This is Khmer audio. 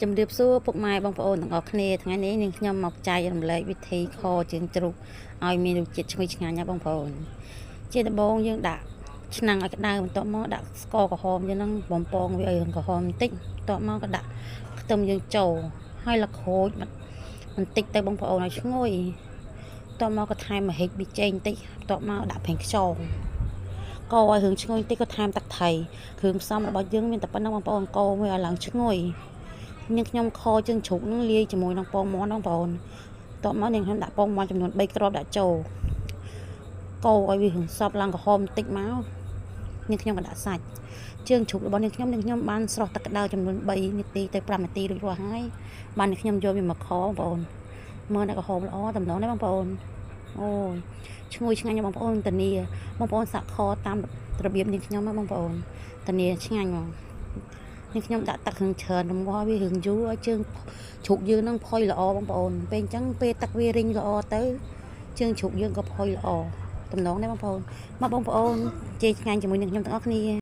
ជំរាបសួរពុកម៉ែបងប្អូនទាំងអស់គ្នាថ្ងៃនេះនាងខ្ញុំមកចែករំលែកវិធីខជើងជ្រូកឲ្យមានរសជាតិឈ្ងុយឆ្ងាញ់ណាបងប្អូនជាដំបូងយើងដាក់ឆ្នាំងឲ្យក្តៅបន្ទាប់មកដាក់ស្ករក្រហមយើងហ្នឹងបំពងវាឲ្យក្រហមបន្តិចបន្ទាប់មកក៏ដាក់ខ្ទឹមយើងចូលហើយលក្រូចបន្តិចទៅបងប្អូនឲ្យឈ្ងុយបន្ទាប់មកក៏ថែមម្ហិចប៊ីចេងបន្តិចបន្ទាប់មកដាក់ប្រេងខ្យងកូរឲ្យរឿងឈ្ងុយបន្តិចក៏ថែមទឹកត្រីគ្រឿងផ្សំរបស់យើងមានតែប៉ុណ្្នឹងបងប្អូនកូរមួយឲ្យឡើងឈ្ងុយ នាងខ្ញុំខជើងជ្រូកនឹងលាយជាមួយនឹងពងមាន់បងប្អូនតបមកនាងខ្ញុំដាក់ពងមាន់ចំនួន3គ្រាប់ដាក់ចូលកូរឲ្យវារឿងសពឡើងក្រហមបន្តិចមកនាងខ្ញុំក៏ដាក់សាច់ជើងជ្រូករបស់នាងខ្ញុំនាងខ្ញុំបានស្រោះទឹកក្តៅចំនួន3នាទីទៅ5នាទីរួចរាល់ហើយបាននាងខ្ញុំយកវាមកខបងប្អូនមើលតែក្រហមល្អតំណងណាបងប្អូនអូយឈ្ងុយឆ្ងាញ់ណាស់បងប្អូនធានាបងប្អូនសាក់ខតាមរបៀបនាងខ្ញុំណាបងប្អូនធានាឆ្ងាញ់ហ្មង នេះខ្ញុំដាក់ទឹករឿងច្រើនរំងាស់វារឿងយូរឲ្យជើងជ្រូកយើងនឹងផុយល្អបងប្អូនពេលអញ្ចឹងពេលទឹកវារីងល្អទៅជើងជ្រូកយើងក៏ផុយល្អតំណងដែរបងប្អូនមកបងប្អូនជេរឆ្ងាញ់ជាមួយនឹងខ្ញុំទាំងអស់គ្នា។